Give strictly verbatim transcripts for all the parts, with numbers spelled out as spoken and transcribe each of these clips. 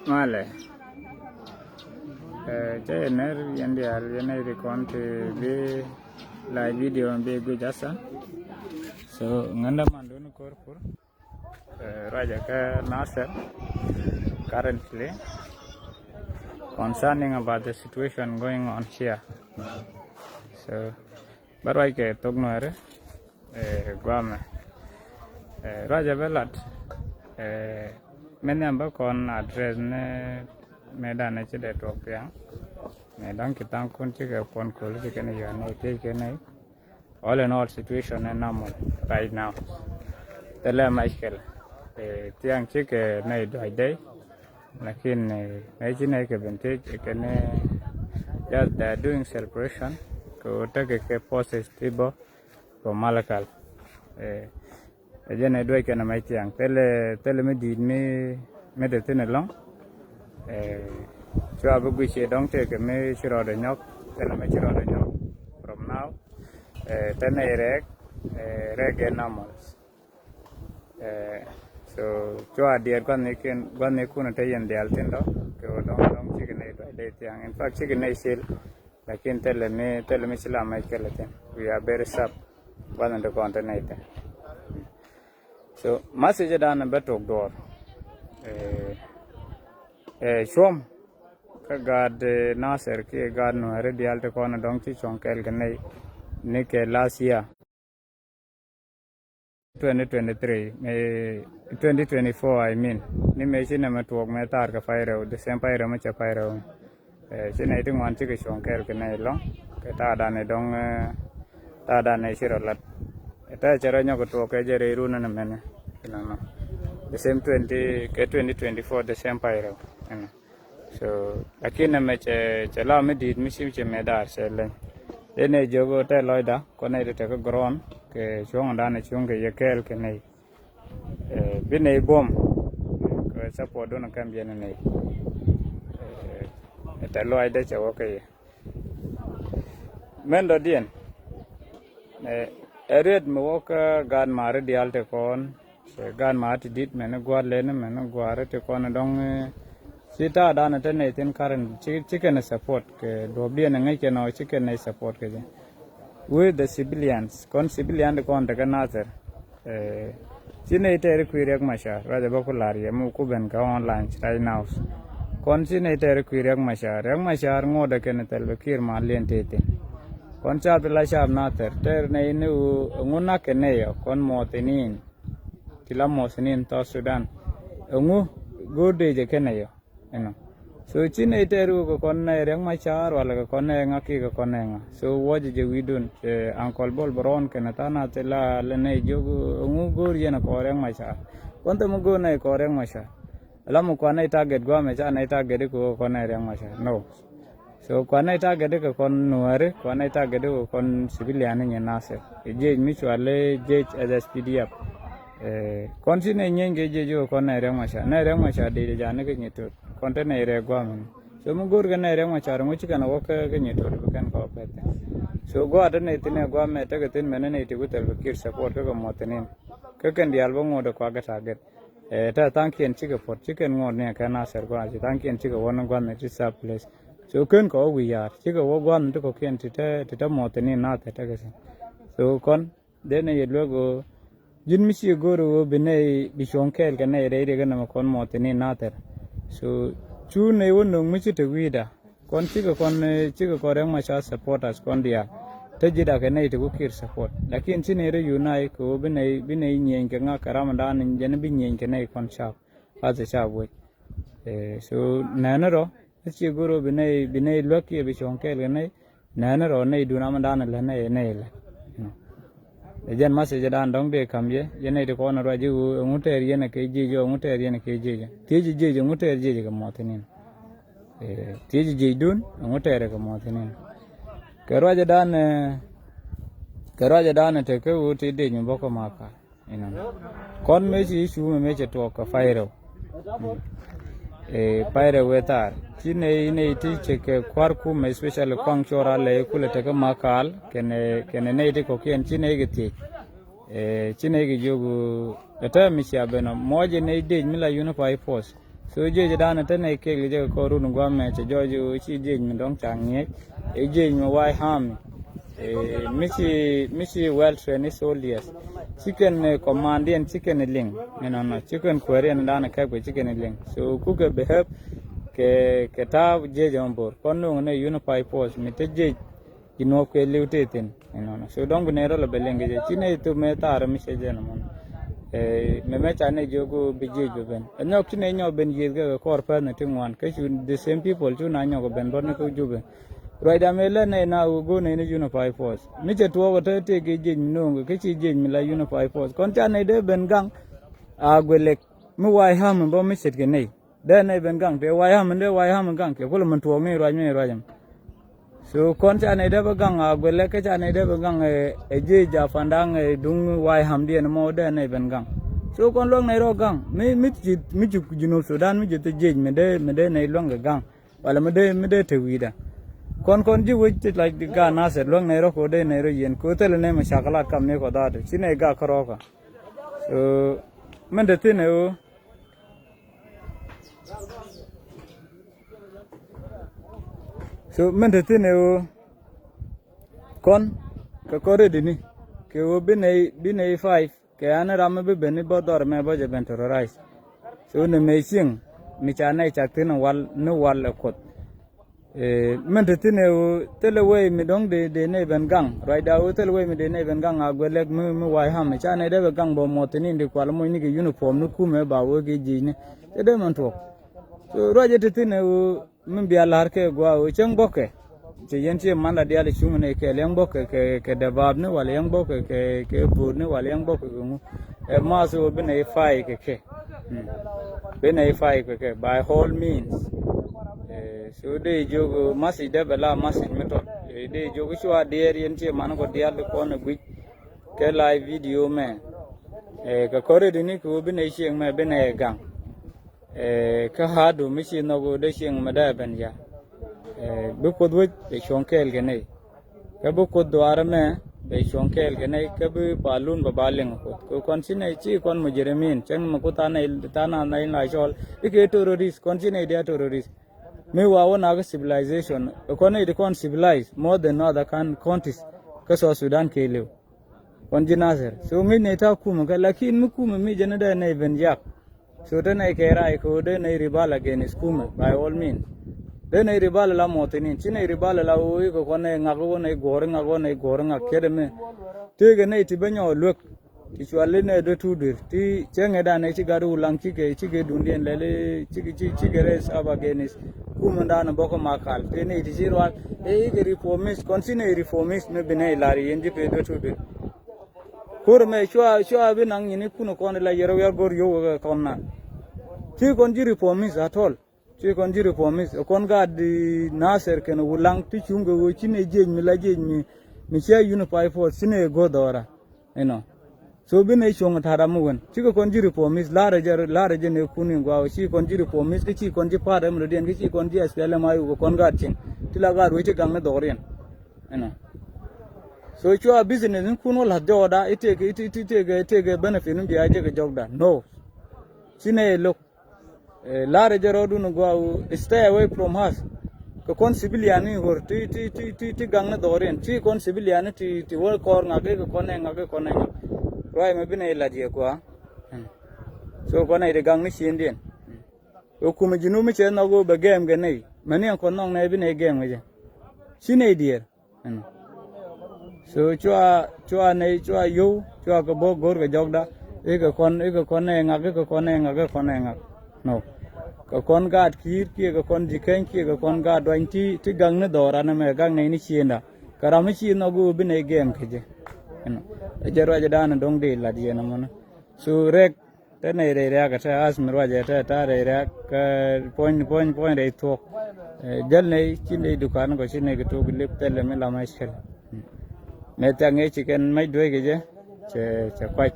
Malɛ. Cɛ yɛ nɛr yɛn diaal yɛn nɛy ti kɔn ti bi live video bi guic asa. So ŋändä mandun kor pur. Ruacɛ kä Nasir currently concerning about the situation going on here. So bä ruac kɛ thok Nuɛri. Guamɛ ruacɛ bä lat. Mɛ nhiam bä kɔn address ni mɛ danɛ ci dee tuɔk piaŋ. Mɛ dɔ̱ŋ ci thaŋ kun cikɛ puɔn kol ci kɛn yɔn nɛy tëëc kɛn nɛy. All in all, situation is normal right now. Thilɛ mushkila. Thiaŋ cikɛ nɛy duac dɛy. Lakin nɛy ci nɛy kɛ ben tëëc kɛn, just they are doing celebration. Kɛ ɣöö tekɛ kɛ forces ti bä from Malakal. Ɛ jɛn ɛ duec kɛn ɛ mɛc thiaŋ thilɛ, thilɛ mi di̱i̱t mi, mi te thi̱n ɛlɔ̱ŋ. Cua bi guic ciɛ dɔ̱ŋ tëëkɛ mi ci rɔɔdɛ nyɔk, thilɛ mi ci rɔɔdɛ nyɔk from now. Te nɛy rɛɛk, rɛɛk ɛ normals. So cua diɛɛr gua̱thnikiɛn, gua̱thnikun te yɛn diaal thi̱n dɔ̱ kɛ ɣöö dɔ̱ŋ, dɔ̱ŋ cikɛ nɛy duac dee thiaŋ. In fact cikɛ nɛy cil. Lakin thilɛ mi, thilɛ mi ci la mɛc kɛlɛ thi̱n. We are very sharp. Gua̱thni ti kɔn te nɛy thi̱n. So message dan bä tok duɔr. Cuɔm kä gaat Nasir kiɛ gaat Nuɛri diaal ti kɔn dɔ̱ŋ ci cuɔ̱ŋ kɛɛl kɛ nɛy ni kɛ last year. Twenty twenty-three, twenty twenty-four, I mean. Ni mëë ci nɛmɛ tuɔɔk mëë thaar kɛ pay rɛw, the same pay rɛw mi cɛ pay rɛw. Ci nɛy ti ŋuan cikɛ cuɔ̱ŋ kɛɛl kɛ nɛy lɔ̱ŋ kɛ ta̱a̱dan ɛ dɔ̱ŋ, ta̱a̱dan ɛ ci rɔ lat. Ɛ tɛɛ cɛ rɔ nyɔk kɛ tuɔɔk kɛ jɛ rɛy run ɛn ɛmɛnɛ. Inɔnɔ the same twenty kɛ twenty twenty-four, the same pay rɛw. Ɛnɔ. So lakin ɛmɛ cɛ, cɛ la mi di̱i̱t mi cim cɛ mɛ daar cɛ leny. Dee nɛ jiök ɣöö tɛ lɔcda kɔn nɛ ti tekɛ ground kɛ cuɔ̱ŋdan ɛ cuŋ kɛ yɛ kɛɛl kɛ nɛy. Bi nɛy buɔ̱m kɛ support dun kɛm biɛn nɛy. Ɛ tɛ lɔcdɛ cɛ wä kɛ yɛ. Mɛn dɔ̱diɛn ɛ riet mi wä kä gaat maari diaal ti kɔn. Cɛ gan ma ti dit mɛn gua̱r leni mɛn gua̱r ti kɔn dɔŋ. Ci ta̱a̱ danɛ te nɛy thin karen ci kɛn support kɛ duɔ̱p diɛn ŋäc kɛn ɔ ci kɛn nɛy support kɛ jɛ. With the civilians kɔn civilian ti kɔn tekɛ Nasir. Ci nɛy tɛɛri kui̱ Riɛk Macar ruacɛ bä ku la̱r yɛ mi ku ben kɛ online right now. Kɔn ci nɛy tɛɛri kui̱ Riɛk Macar, Riɛk Macar ŋuɔ̱tdɛ kɛn thɛl bɛ kiir ma lien tëë thin. Kɔn cath bi la cath Nasir tɛɛr nɛy ni ɣöö ɛŋu nak kɛ nɛy ɔ kɔn muɔth inin. Ti la muɔth inin South Sudan. Ɛŋu go̱o̱r dee jɛ kɛn nɛy ɔ ɛnɔ. So ci nɛy tɛɛr ɣöö kɛ kɔn nɛy Riɛk Macar walɛ kɛ kɔn nɛy ŋa kiɛ kɛ kɔn nɛy ŋa. So wuɔcɛ jɛ wi̱i̱dun cɛ Uncle Bol Bron kɛnɛ tha̱a̱ŋ nath ti la lɛ nɛy jiök ɛŋu go̱o̱r yɛn ɛ kɔn Riɛk Macar. Kɔn thɛ mi go̱o̱r nɛy kɔn Riɛk Macar. Ala mi kuan nɛy target gua̱a̱mɛ ca nɛy target ikɛ ɣöö kɔn nɛy Riɛk Macar. No. So kuan nɛy target ikɛ kɔn Nuɛri, kuan nɛy target ikɛ kɔn civilian ni nyin Nasir. Kɛ jiec mi cuali jiec S S P D F. Kɔn ci nɛy nyieeny kɛ jiec ikɛ kɔn nɛy Riɛk Macar. Nɛy Riɛk Macar dee jɛ ja̱a̱n ni kɛ nyi tot. Kɔn te nɛy rɛɛ gua̱a̱mɛ. So mi go̱o̱r kɛ nɛy Riɛk Macar ŋuci kɛn a wä kä kɛ nyi tot bi kɛn kɔ pɛth. So gua̱a̱ te nɛy thin ɛ gua̱a̱mɛ tekɛ thin mɛn nɛy ti ku Thɛlbä Kiir support kä kɛ muɔth thin in. Kä kɛn diaal bä ŋuɔ̱t ɛ kuak kɛ target. Ɛ tɛ tha̱a̱ŋkiɛn cikɛ puɔ̱t cikɛn ŋuɔ̱t ni ɛ kɛ Nasir gua̱a̱ ci tha̱a̱ŋkiɛn cikɛ wä ni gua̱a̱th ni ti sap place. So ken kɔ wä wi̱i̱ ya̱a̱r cikɛ wä gua̱a̱th ni ti kɔ̱kiɛn ti te, ti te muɔ̱th ni Nasir tekɛ thi̱n. So kɔn dee nɛ yɛ luek ɣöö ji̱n mi ci go̱o̱r ɣöö bi nɛy bi cuɔ̱ŋ kɛɛl kɛ nɛy rɛy riɛk ɛn nɛmɛ kɔn muɔ̱th ni Nasir. So cu nɛy wä no̱o̱ŋ mi ci te wi̱i̱da. Kɔn cikɛ kɔn, cikɛ kɔn Riɛk Macar supporters kɔn diaal. Te ji̱ dakɛ nɛy ti ku Kiir support. Lakin ci nɛy rɔ unite kɛ ɣöö bi nɛy, bi nɛy nyieny kɛ ŋak kɛ ramdan jɛn bi nyieny kɛ nɛy kɔn cap. As a cap wec. So nɛni rɔ, ci go̱r ɣöö bi nɛy, bi nɛy luäk kiɛ bi cuɔ̱ŋ kɛɛl kɛ nɛy. Nɛni rɔ nɛy dun amdan lɛ nɛy, nɛy lɛ. Ɛ jɛn message dan dɔ̱ŋ dee ka̱m yɛ, yɛn nɛy ti kɔn ruac i̱ ɣöö ɛŋu tɛɛr yɛn ɛ kɛ jiec ɔ, ɛŋu tɛɛr yɛn ɛ kɛ jiec ɔ. Thiec jiec, ɛŋu tɛɛr jiec kɛ muɔ̱th inin. Thiec jiecdun ɛŋu tɛɛrɛ kɛ muɔ̱th inin. Kɛ ruacɛ danɛ, kɛ ruacɛ danɛ tekɛ ɣöö ti dec mi bä kɔ Makal. Inɔnɔ kɔn mëë ci i̱ cuumɛ mëë cɛ tuɔɔk kɛ pay rɛw. Pay rɛw wee thaar ci nɛy, nɛy ti cɛ kɛ kua̱r kumɛ, especially kuaŋ cuɔr alɛ kulɛ tekɛ Makal kɛnɛ, kɛnɛ nɛy ti kɔ̱kiɛn ci nɛy kɛ thiec. Ci nɛy kɛ jiök ɛ tɛm mi cia ben ɔ muɔcɛ nɛy dec mi la unified force. So jiec dan te nɛy kek jɛ kɛ kɔr run guam mɛ cɛ jɔɔc ci jiec mi dɔŋ ca ŋiɛc. Ɛ jiec mi White Army. Eh, mi ci, mi ci well trained soldiers. Ci kɛn, eh, command diɛn ci kɛn liŋ. Inɔnɔ ci kɛn kuɛɛriɛn dan kɛp kɛ ci kɛn liŋ. So kukɛ behave kɛ, kɛ ta̱a̱ jiec ɛmɔ bo̱r kɔn nuŋ ni unified force mi te jiec. Ci nuɔp kɛ li̱w tëë thi̱n. Inɔnɔ so dɔ̱ŋ bi nɛy rɔ lɛ bɛ liŋ kɛ jɛ ci nɛy thop mëë thaarä mi cɛ jɛ nɔmɔ. Eh, mɛ mɛ ca nɛy jiök bi jiec bɛ ben ɛ nyɔk ci nɛy nyɔk ben yiëth kɛ kɛ kɔr pɛth ni ti ŋuan kä cu the same people cu na nyɔk ben bä ni kä Jubɛ. Ruacda mëë lät nɛy na ɣöö go̱o̱r nɛy ni unified force mi cɛ tuɔɔk ɛ te tëë kɛ jiec mi no̱o̱ŋ kɛ kä ci jiec mi la unified force kɔn ca nɛy dee ben gaŋ. A guɛ lɛk mi White Army bä mi ce̱tkɛ nɛy. Dee nɛy ben gaŋ tëë White Army dee White Army gaŋ kɛ kulɛ min tuɔɔk ni ruac mi ruac ɛmɛ. So kɔn ca nɛy dee bä gaŋ a guɛlɛ kä ca nɛy dee bä gaŋ ɛ, ɛ jiec a pandaŋ ɛ duŋ White Army diɛn mɔ dee nɛy ben gaŋ. So kɔn luäk nɛy rɔ gaŋ mi, mi ci, mi ci Junub Sudan mi ci thil jiec mi dee, mi dee nɛy luäŋ kɛ gaŋ. Wala mi dee, mi dee te wi̱i̱dä. Kɔn, kɔn ji̱ wec ti lac gaat Nasir luäk nɛy rɔ kɛ ɣöö dee nɛy rɔ yiɛn kɛ ɣöö thilɛ nɛy mi caklat kam ni kɔ dhaat ci nɛy gak kärɔɔkä. So min te thi̱n ɛ ɣöö So min te thi̱n ɛ ɣöö kɔn kɛ kɔn rɛdini kɛ ɣöö bi nɛy, bi nɛy five kɛ an ram mi bi ben i̱ bä dhɔr mɛ bä jɛ ben terrorize. So ni mëë cieŋ mi ca nɛy cak thi̱n wal ni wal ɛ Kuoth. Eh, min te thi̱n ɛ ɣöö thilɛ wee mi dɔ̱ŋ dee, dee nɛy ben gaŋ ruacda ɣöö thilɛ wee mi dee nɛy ben gaŋ a guɛ lɛk mi, mi White Army ca nɛy dee bɛ gaŋ bä muɔth thi̱n in di kual moc ni kɛ uniform ni kumɛ ba wee kɛ ji̱cni. Cɛ dee min tuɔɔk. So ruacɛ te thi̱n ɛ ɣöö min bia la̱r kɛ gua̱a̱ ɣöö cäŋ bɔkɛ. Cɛ yɛn ciɛ man la diaal cuŋ ni kɛ liɛŋ bɔkɛ kɛ, kɛ dɛbaapni wala liɛŋ bɔkɛ kɛ, kɛ bo̱o̱tni wala liɛŋ bɔkɛ kɛ ŋu. Ɛ math ɣöö bi nɛy fight kɛ kɛ. Mm. Bi nɛy fight kɛ kɛ by all means. Eh, so dee jiök message dee bɛ la message mi tɔt. Eh, dee jiök cua diɛɛr yɛn ciɛ man kɔ diaal di kɔn ɛ guic. Kɛ live video mɛ. Eh, kɛ kɔn rɛdini kɛ ɣöö bi nɛy cieŋ mɛ bi nɛy gaŋ. Eh, kä ha̱a̱du mi ci nhɔk ɣöö dee cieŋ mi dee ben ya. Eh, bi Kuoth wec bɛ cuɔ̱ŋ kɛɛl kɛ nɛy. Kä bi Kuoth dhuaar ɛmɛ bɛ cuɔ̱ŋ kɛɛl kɛ nɛy kä bi palun bɛ ba liŋ Kuoth. Kɛ kɔn ci nɛy ci kɔn mujrimin cäŋ mi Kuoth tha̱a̱ŋ nɛy, tha̱a̱ŋ nɛy la cɔɔl i̱ kɛ terrorist kɔn ci nɛy diaal terrorist. Mi wa wä nak civilization kɔn nɛy ti kɔn civilized more than other coun-, countries kä South Sudan kɛɛliw. Kɔn ji̱ Nasir so ŋi̱i̱c nɛy ta̱a̱ kumɛ kɛ lakin mi kumɛ mi jɛn dee nɛy ben jak. So te nɛy kɛ ray kɛ ɣöö dee nɛy rebel against kumɛ by all means. Dee nɛy rebel la muɔthinin ci nɛy rebel la ɣöö i̱ kɛ kɔn nɛy ŋak i̱ wä nɛy guɔ̱ɔ̱r i̱ ŋak wä nɛy guɔ̱ɔ̱r i̱ ŋak kiɛt ɛmɛ. Tëëkɛ nɛy ti bä nyɔɔk luek. Ti cual i̱ nɛ dee tuut duer ti cäŋɛ dan ɛ ci gat Wulaŋ cikɛ, cikɛ duundiɛn lɛl i̱ cikɛ, ci, cikɛ raise up against kumɛ dan ɛ bɔkä Makal. Ti nɛy ti ci rual i̱ kɛ reformist kɔn ci nɛy reformist mi bi nɛy lar yɛn ji̱ pee dee tuut duer. Ko̱r ɛmɛ cua, cua bi naŋ nyini kun kɔn ila yɛr wiar go̱r yio̱w wekɛ kɔn na. Ci kɔn ji̱ reformist at all. Ci kɔn ji̱ reformist kɔn gaat di Nasir kɛn Wulaŋ ti cuŋ kɛ ɣöö ci nɛ jiec mi la jiec mi, mi cia unified force ci nɛ go̱r dhɔra. Inɔ. So bi nɛ cuŋ ta̱a̱ ram mi wen cikɛ kɔn ji̱ reformist la̱rä jɛ, la̱rä jɛ nɛ kun in gua̱a̱ ci kɔn ji̱ reformist kä ci kɔn ji̱ pa̱a̱t ɛmɛ rɔ̱diɛn kä ci kɔn ji̱ S P L M I U kɛ kɔn gaat cieŋ. Ti la gaat wec ti gaŋ ni dhɔriɛn. Inɔ. So cua business ni kun wä la̱th jɔɔda i̱ tëëk, i̱ tëëk, i̱ tëëk, i̱ tëëk benefit ni bia jek jɔkda. No. Ci nɛ lo̱k. Eh, la̱rä jɛ rɔɔdun gua̱a̱ stay away from us. Kɛ kɔn civilian ni ɣör ti, ti, ti, ti, ti gaŋ ni dhɔriɛn. Ti kɔn civilian ni ti, ti wä kɔr ŋak i̱ kɛ kɔn nɛ ŋak i̱ kɔn nɛ ŋak. Ruac mɛ bi nɛ ilat yɛ gua̱a̱. So kɔn nɛ iti gaŋ ni ciëndiɛn. Kɛ kumɛ ji̱ nu mi cɛ nhɔk wä bɛ gɛɛm kɛ nɛy. Mɛ ni ɛn kɔn nhɔk nɛ bi nɛ gɛɛm kɛ jɛ. Ci nɛ idiɛɛr. Ɛnɔ. So cua, cua nɛy, cua yio̱w, cua kɛ bä go̱r kɛ jɔkda. I̱ kɛ kɔn, i̱ kɛ kɔn nɛ ŋak, i̱ kɛ kɔn nɛ ŋak, i̱ kɔn nɛ ŋak. No. Kɛ kɔn gaat ki̱i̱r kiɛ kɛ kɔn ji̱ keny kiɛ kɛ kɔn gaat duany ti, ti gak ni dhɔra nɛmɛ, gak nɛy ni ciënda. Kɛ ram mi ci nhɔk i̱ wä bi nɛy gɛɛm kɛ jɛ. Ɛnɔ. Ɛ jɛ ruacɛ da̱a̱n dɔ̱ŋ dee lat yɛn ɛmɔnɔ. So rɛk Te nɛy rɛy rɛ̈ɛ̈k ɛ te ath mi ruacɛ te ta̱a̱ rɛy rɛ̈ɛ̈k kɛ puɔ̱ny, puɔ̱ny, puɔ̱ny rɛy thuɔ̱k. Eh, jäl nɛy ci nɛy dukan kɔ ci nɛy kɛ tok lip thilɛ mi la mɛc kɛl. Mɛ thiaŋ ŋi̱i̱c ci kɛn mɛc dueec kɛ jɛ cɛ, cɛ kuac.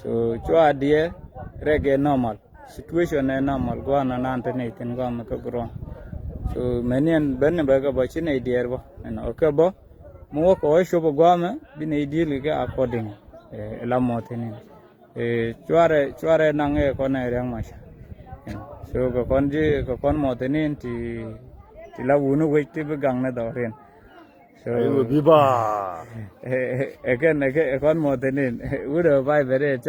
So cua diɛɛr rɛk ɛ normal. Situation ɛ normal gua̱a̱n nan te nɛy thi̱n gua̱a̱n mi kä ground. So mɛni ɛn ben ni bɛ kɛ bä ci nɛy diɛɛr bä ɛn ɔ kɛ bä. Mi wä kɛ wä cop ɛ gua̱a̱mɛ bi nɛy di̱i̱l kɛ kɛ according. Eh, la mɔ thi̱n in. Eh, cuarɛ, cuarɛ naŋ ɛ kɔn ɛ Riɛk Macar. So kɛ kɔn ji̱, kɛ kɔn mɔthin in ti, ti la wuni wec ti bi gaŋ ni dhɔrin. So, ayo, biba. Ɛ kɛn, ɛ kɔn mɔthin in wut ɛ bay bɛ rɛ.